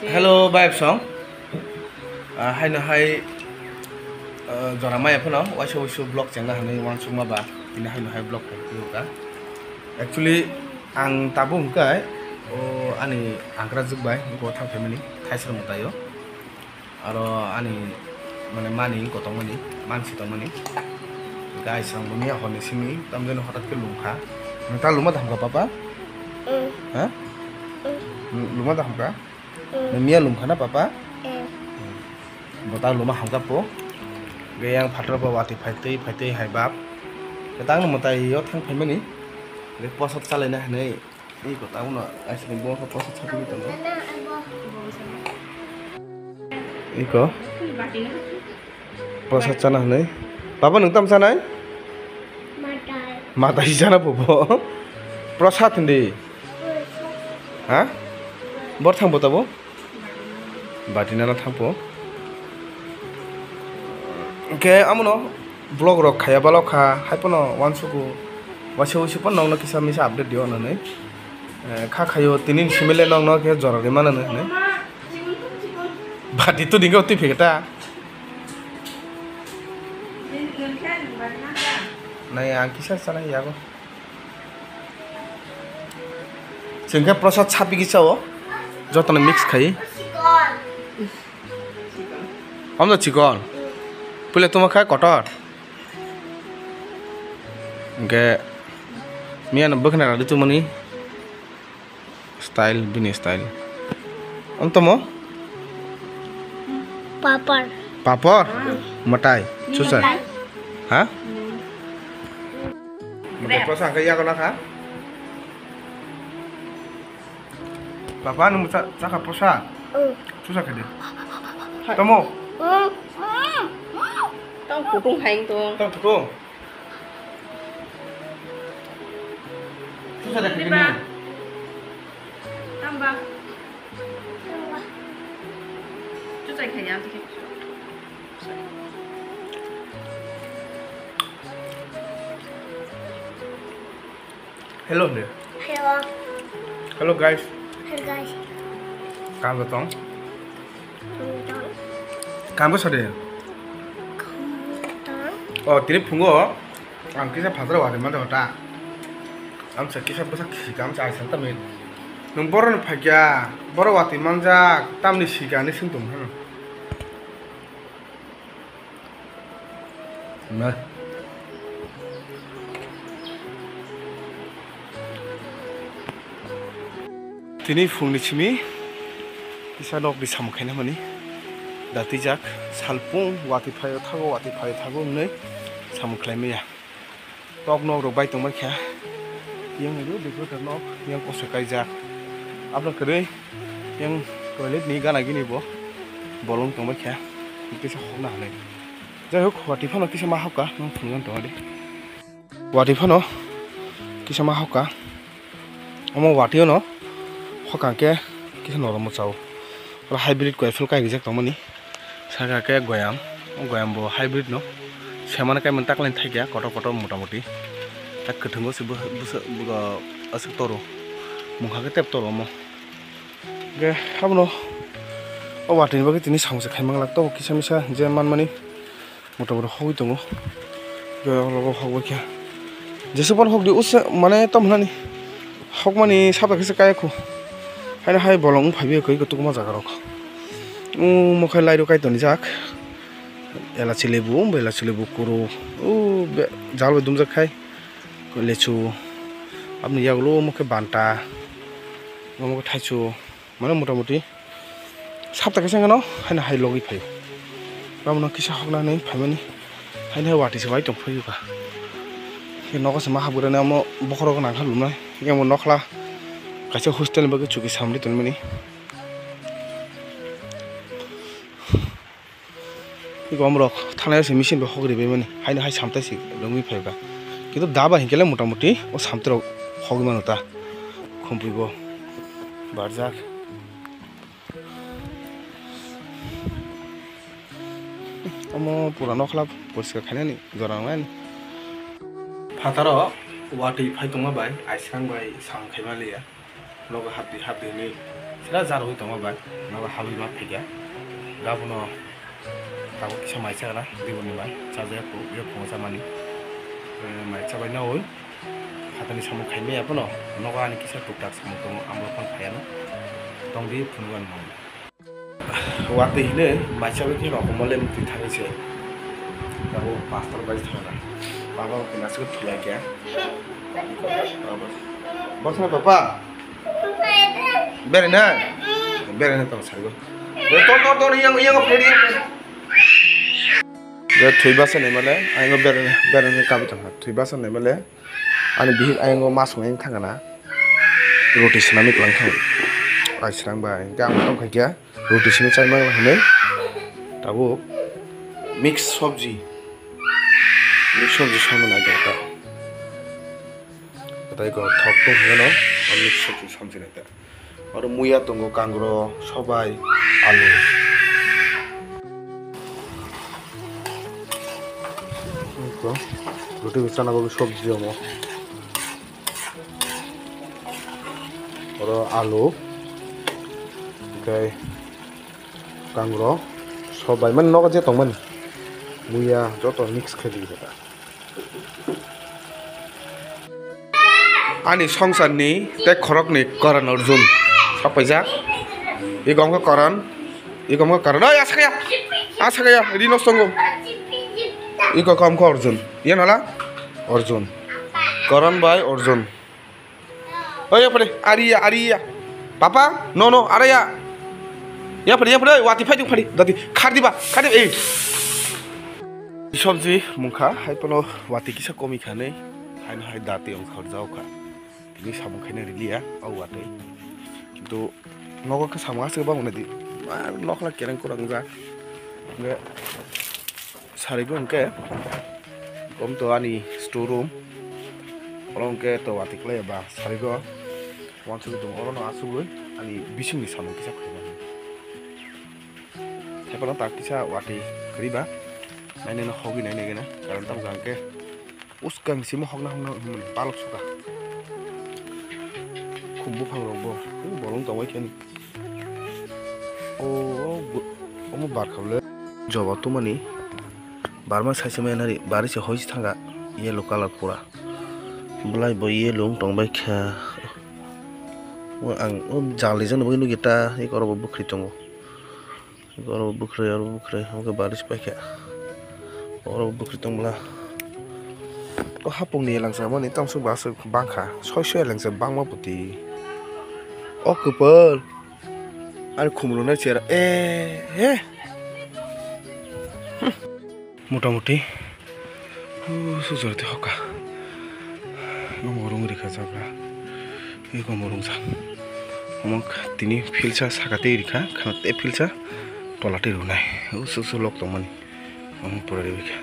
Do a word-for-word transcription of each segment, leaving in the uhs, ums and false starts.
Hello, bai song. Ah, haino hai, ah, jora maya phano waisa waisa vlog chengna hinwi uansukma ba, tini haino hai vlog khai phiyokha. Actually, ang tabuk hwnkhe, o, ani angkrajwk bai, wngkha thang phaimani, thaisrwng mwtaio. Aro ani, mane, mani wngkha tongmani, mansi tongmani. Guys, ang bo miya horni simi, tamjani hotat khe lungkha. Nang ta luma da hamkha, papa? Mm. Ha? Mm. Lu-, luma da hamkha? Mm. Nang miya lungkha na, papa? Mm. Bo ta luma hamkha po. Ge yang phatar bo watwi phaitwi, phaitwi hai bab. Ge tang no mwtai yo thang phaimani. Ge posot chalaina hinwi. Iko, tamo no, aisini bo khe posa chapli tongo. Iko. Posa chana hinwi. Baba, nwng tamo chanai? Matai. Matai chana bo bo. Prosad hindi. Ha? Bor thang bo tabo? Bati nana thangpo. Hwnkhe amono vlog rok khaya balo kha, hai phano uansukgo. Waisa waisa phano nokno kisa misa update dio hinwi. Eh, kha khayo tini simi le nokno khe jora rimano hinwi. Bati to dingke twi phikta. Nai ang kisa chanai yago. Chwng khe prosad sapigwi chao, jotono mix khai. Omo chikon. Puila tongma kha kotor. Hwnkhe miyano bwkhwna rwdi tongmani. Style, bini style. Ang tamo? Papar. Papar? Matai. Susa? Matai. Ha? Matai, posa ang kaya ko na kha? Papa, nung cha, cha kha posa? Susa kha de. Tamo? Tang putung haing tong. Tang putung. Susah dah kena. Tambah. Susah kaya tu. Hello de. Hello. Hello guys. Hello guys. Kam jatong. Kam bwsa de? Oh, tini phungo ang kisa phataro watwi mantha ta. Ang sa kisa bwsa khika ang sa aisang tamni. Nwng borok ni phakya, borok watwi manjak, tamni sika hinwi swng tong phano. Na. Tini phungni simi kisa nokni samung khaina mani datijak, salpung watwi phaio thago, watwi phaio thago wngnai samung khlai maya. Tok nok rok bai tongbai kha, yang rw bikor nok yang koso kaijak, abla kwrwi yang toilet ni gana gini bo bolong tongbai kha, kisa hokna hinwi. Jai hok, watwi phano kisa ma hokha, nang phunukna tongo de. Watwi phano kisa ma hokha. Omo watwi ono hokha khe kisa norom o chao. Oro hybrid koi phel kai rijak tongmani. Saka khe goyam. O goyam bo hybrid no. Semana kai man taklai thai kya kotor kotor mota moti. Tak kwthwngo se bwsa, bwsa, aswk toro. Mungkha khe tep toro omo. Ge abono o watwi ni bagwi tini samung se khai manglak to kisa misa je manmani. Mota mota hogwi tongo. Joyang logo hogwi khe. Jesa phano hokdi usa mane tom hinani. Hokmani sabo khe se kaya kho. Haino hai bolong wng phaibi koi tukuma jaga rok. Omo khe lai rw kai tonijak. Elachi lebu, omo elachi lebu kuru. O be jal bai dumjak khai. Lechu. Aboni yagulo omo khe banta. Omo khe thaichu. Mane mota moti sapta kaisa wngkha no haino hai logwi phaio. Abono kisa hokna hinwi phaimani haino hai watwi se bai tong phai kha. Khe nogo se ma hapgwrani amo bokhorok nangkha lumnai. Emo nokla kaisa hostel ni bagwi chuki samli tonmani. Iko omorok thangnai se machine bai hok ribaimani haino hai samtai se romwi phaiba. Kintu daba hinkhe le mota moti o samtai rok hogwi mano ta. Khumpui bo barjak. Omo pura nokla poriskar khainani jora nangnai. Phataro watwi phai tongma bai aisang bai samung khaima liya. Nogo hapdi hapdi hinwi Sira jarwi tongma bai, nogo halwi ma phaikha. Gabono tabuk kisa mai chakna, diboni mai chajak, yo phungo chamani. Eh, mai chabai nawi, hatani samung khaimaya phano, nogo ani kisa tuktak samung tongo, amo phano phaiano. Tongdi phunukani mano. Watwi hwnwi mai chabai khe rok mole mutwi thangwi se. Tabuk pastor bai thangna. Baba khe nasuk thulai khe. Bosna papa. Bere na? Bere na tong sarigo. Be tor tor tor yang yang pedi. Be thui basa nei male, ayo bere bere na kabi tong. Thui basa nei male. Ani bihik ayo ma song yang thangana. Roti sinami klang thang. Ai sinang bai. Gam tong khaikya. Roti sini chai mang hinwi tabuk mix sabji, mix sabji songna nai ta. Tei ko thok tong hino mix sabji samjinai ta. Aro muya tongo kangro, sobai, alu. Ko roti bo chana bagwi sabji omo. Oro alu, tei kangro, sobai mani nogo je tongmani, muya joto mix khe di jeta. Ani songsarni tei khorokni Karan Arjun sokpaijak. Iko wngkha Karan, iko wngkha Karan. Oi, asakaya, asakaya, ri nosto wngo. Iko wngkha Arjun, iyan hala Arjun. Karan bai Arjun. Oi, yapade, ari ya, ari ya. Papa, no, no, ara ya. Yapade, yapade, oi, wati phai phadi. Dati, khardi ba, khardi, eh. Sabji mungkha, hai pono wati kisa komi khanai. Hai no hai dati ang khorjao kha. Tini samung khaina riliya, au wati. Kintu nogo khe samung aswk bang di. Nokla kereng kurang ja. Nge Sarigo hwnkhe, kom to ani store room. Oro hwnkhe to watwi klai ba sarigo. Wansugwi tongo, oro no asugwi ani bisingni samung kisa khaimani. Tei bono tak kisa watwi kwrwi ba. Nainai no hogwi nainai gana. Karon tamo hwnkhe uskang simo hokna hokna hwnmani balok suka. Khum buphang rok bo. Bolong tongwi khani. O, o, bo-, omo barkha le. Joba tumani barma saisa maya nari bari se hoi thanga yellow colour pura. Belai bo yellow wng tong bai kha. O ang o jal rijak ni bagwi nugwi ta eko oro bo bwkhri tongo. Eko oro bo bwkhri, oro bo bwkhri, omo khe bari se pai kha. Oro bo bwkhri tong bwla. O hapung ni elangsa mani tamo se bwswk bang kha. Soi soi elangsa bangma poti. O kwpal. Ani khumrunai chera, eh, eh. Hmm. Motamuti, uh, sujurati hoka. Nung rung rikha jabra. Ego morung sa. Omo tini philsa saka tei rikha, khana tei philsa tola tei runai. Uh, su su lok tongmani. Omo pura rikha.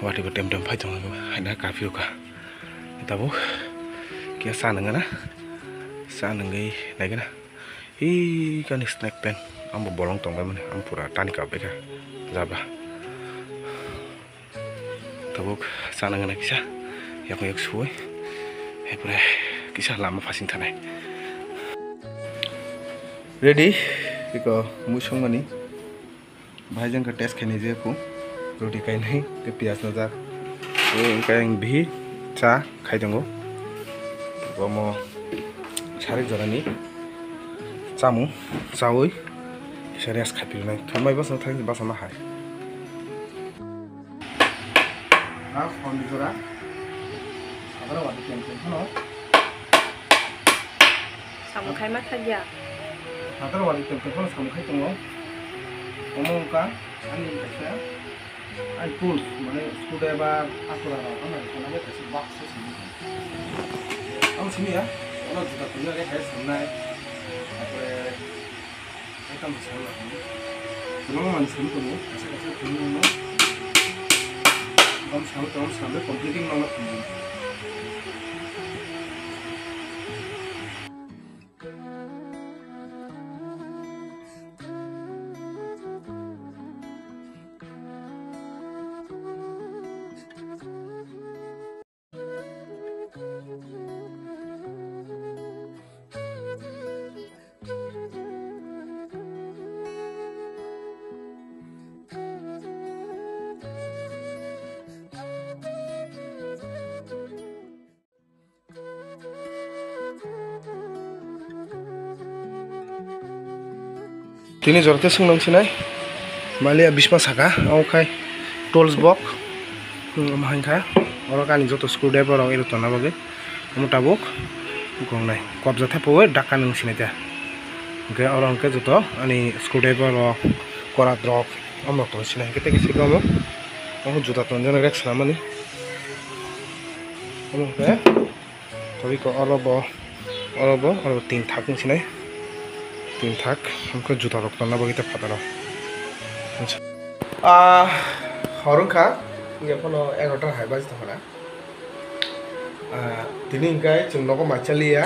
Wati bo tem tem phai tongo, haina kaphio kha. Tabuk kya sa nangana. Sa nangwi naigana. Hi kani snack pen, ang bo bolong tong bai mani, ang pura tani kap bai kha, jabra. Tabuk chana gana kisa, yakung yak suwi, hai pore kisa lama phasing thanai. Ready, iko mui song mani. Bahai jang khe test khainai je kho. Roti kainai, tei piyaj no jak. Tei hwnkhe ang bihi cha khai tongo. Omo sarik jorani chamung chaui kisa rest khai pirnai. Thumbai bwsano thang bwsano hai. A phone jora. Adara wadi kem kem phano. Samung khai ma thakya. Hatar wadi kem kem phano samung khai tongo. Omo wngkha ani kaisa, ani tools, mane screwdriver, atura rok, ano rok, ano kaisa box se simi. Ang simi ya, ano juta tuni age hai samnai. Apre, ekam samna. Tuma man simi tongo, kaisa kaisa tuni mo. Bam samna, tuma samna, completing ma ma tuni. Tini jora khe swngna wngsinai. Maliya bisma saka, omo khai tools box. Hmm, omo hai kha. Oro ani joto screwdriver rok ero tonna bagwi. Omo tabuk gongnai. Kobja thapawi dakka nung sinai ta. Hwnkhe oro hwnkhe joto ani screwdriver rok, korat rok, omo rok tong sinai. Hwnkhe tei kisa omo. Omo juda tonjana rek swnamani. Omo hwnkhe. Tobiko oro bo, oro bo, oro bo tin thak wng sinai. Tin thak, hwnkhe juta rok tonna bagwi tei phataro. Ah, hor wngkha, wngya phano egarota hai baji tongkha na. Ah, tini hwnkhe chwng nogo mai chaliya,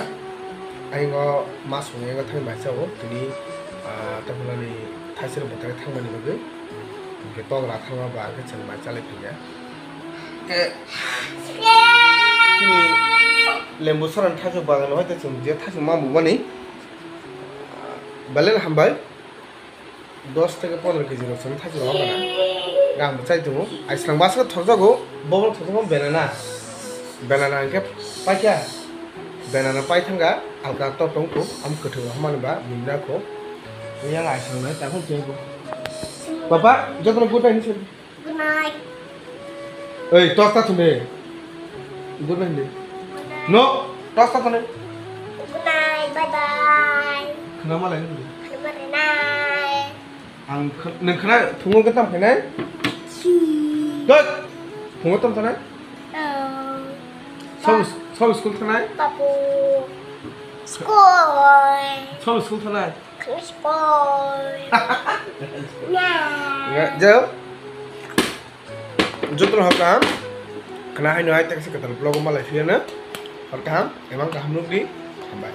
ayungo mas hwnwi thangwi mai chao, tini, ah, tei phano ni thaisero bwthai thangmani bagwi, hwnkhe tok ra thangma ba hwnkhe chwng mai chalai phiya. Khe chini lembu sorani thaichuk bagan no hai tei chwng je thaichuk ma bumani belai no hambai. Dos theke pondro kg rok chwng thaichuk ma bana. Ang bo chai tongo. Aisang bwswk thokjago, bobo thokjago banana. Banana hwnkhe paikha. Banana pai thangkha, alka to tong kho, am kwthwng hamani ba mimna kho. Yang aisang nai ta kho. Papa, jotono good night hinwi sa. Good night. Ei, tos ta thune. Good night de. Good night. No, tos ta thune. Good night, bye bye. Khna ma lai ni. Khna ma lai nai. Ang kh-, nang khna phungo khe tam khainai? Si. Dot. Phungo tam thanai? Oh. Sob, sob school thanai? Papu. School. Sob school thanai? School. Nah. Jao. Jotono hor kaham. Khna haino hai teksa kwtal vlog o malai phiyano. Hor kaham, emang kaham nukdi. Hambai.